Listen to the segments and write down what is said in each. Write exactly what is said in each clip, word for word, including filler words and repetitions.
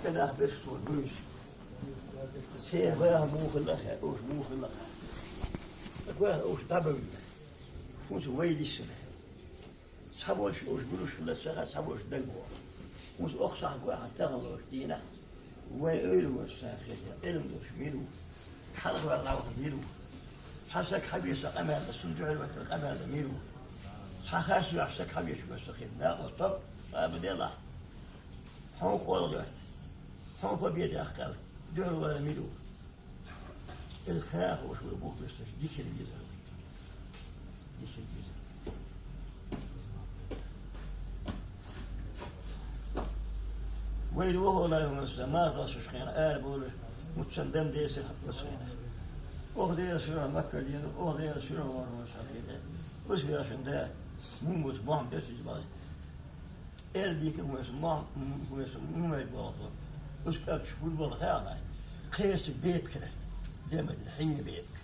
Къинах берш цо буьйса. Церан баха муха лаха, уьш муха лаха. Баха уьш дӀабевлла. ХӀунца вай лиссина. Цхьаболчу уьш гулуш хилла саха, цхьаболчу дагбо. ХӀунца окху сахьт гой хьан тахана лоруш дийнахь, вай ойла ван сахьт хеза, Ӏилма долуш мила ву? Хьалхаваьлла ваха мила ву? Цхьа саг хьавеса къамел дан, цунна дуьхьал ваьттина къамел дан мила ву? Цхьа харц ваьхьа саг хьавеша веса хир, накъост топ, ша а бу делахь. Хьуна кхола гӀерта. Хьуна победа яхкал. Дуьхьал вара мила ву? Иза хаьа хууш вай бух бесташ дикира везар вай. Дикира везар. Вай вохула хӀуманца, мархаллаш хенахь, ара бовлуш, муццан дам десар хьан хенахь. Оха дера суьра маккар дена, оха дера суьра вара вара хьан хенахь. Уьш вешан да, мун муц бохам деш иза база. Элбика вайса ма, вайса муьмайда болу. Уьш кӀапчаш хуьлу болу хаьа. Кхерчиг бепиг хир. Демадина хьийна бепиг.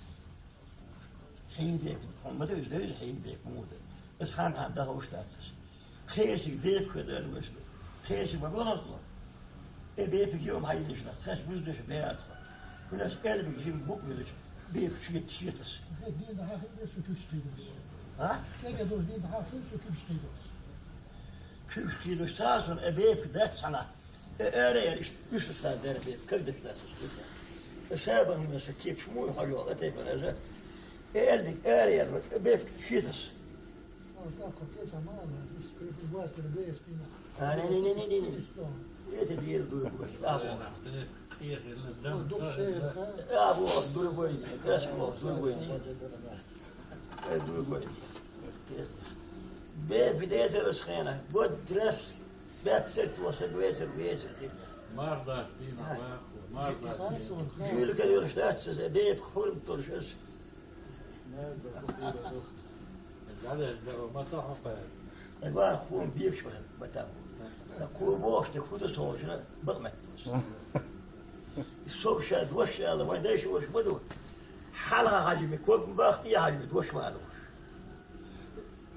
Хьийна бепиг. Хьуна ма ду иза, ду иза хьийна бепиг муха ду. Иза хьан-хьан дахуш дац иза. Кхерчиг бепиг хир дара вайса. Кхерчиг ма болу тхо. Э, бепиг йома хьайдеш нах, тхаьш буьзна деш беара тхо. Хьуьнас элбиг жима букъ везачу бепиг чуьйта, чуьйтас. Дийна хьан хир бу шу куьгаш кхийдаш? А? Кега долуш дийна хьан хир шу куьгаш кхийдаш? Куьгаш кхийдаш ца хьа суна, э, бепиг дац цхьана. Э, ара яр, ишт-, иштта сан дара бепиг, кагдаш дац аса куьгаш. Э, сабан маса кепаш муй хьожо, а тайпана аса. Э, элбиг ара яр, э, бепиг чуьйтас. А, не, не, не, не, не. Это дело другое. А, вот. А, вот, другой день. Сейчас, вот, другой день. Э, другой день. Бе, бе, дезер ас хена. Вот, драс. Бе, псет, вот, весер, весер, день. Марда, дина, марда. Жюль, конечно, да, бе, хурм, тоже. Ва хун бекш бан батам. Ку бохш де худа солжа бакъ метталаш. Сов ша дош аьлла, вайн дайша волуш ма ду. Хьалха хьажиме, ког ма бахти хьажиме, дош ма алуш.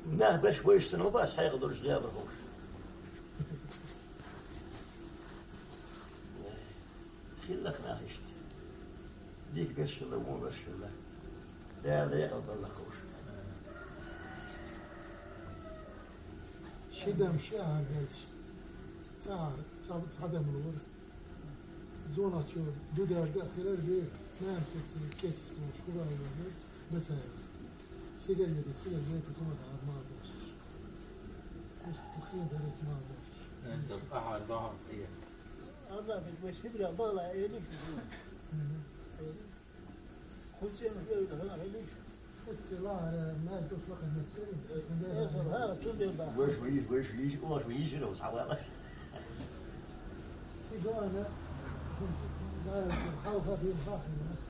Нах берш вайшсан ма бац, хьекъал долуш забар ховш. Хиллак нах иштта. Дика берш хилла, вон берш хилла. Дала декъал далла хууш. Ши дам ши ахьар делча, цхьа ахьар, цхьа, цхьа дам лора. Зона чу дударда хилар ве, нам цеци кес, шугар ве, да цаьр. Сигар ве, сигар ве, кутума да ма бошш. Кус кухе дарет ма бошш. Энтер ахьар дахьар тие. Алла бит вай сибра бала элиш. Мгм. Хуцен хьоьлу хьалха хилиш. Хуци лахара, май дус лакха меттери. Эсер хьара чу ден бахара. Ваш виз, ваш виз, ош виз, рос хьавала. Сигана, хуци, да, хьалха дин хахина.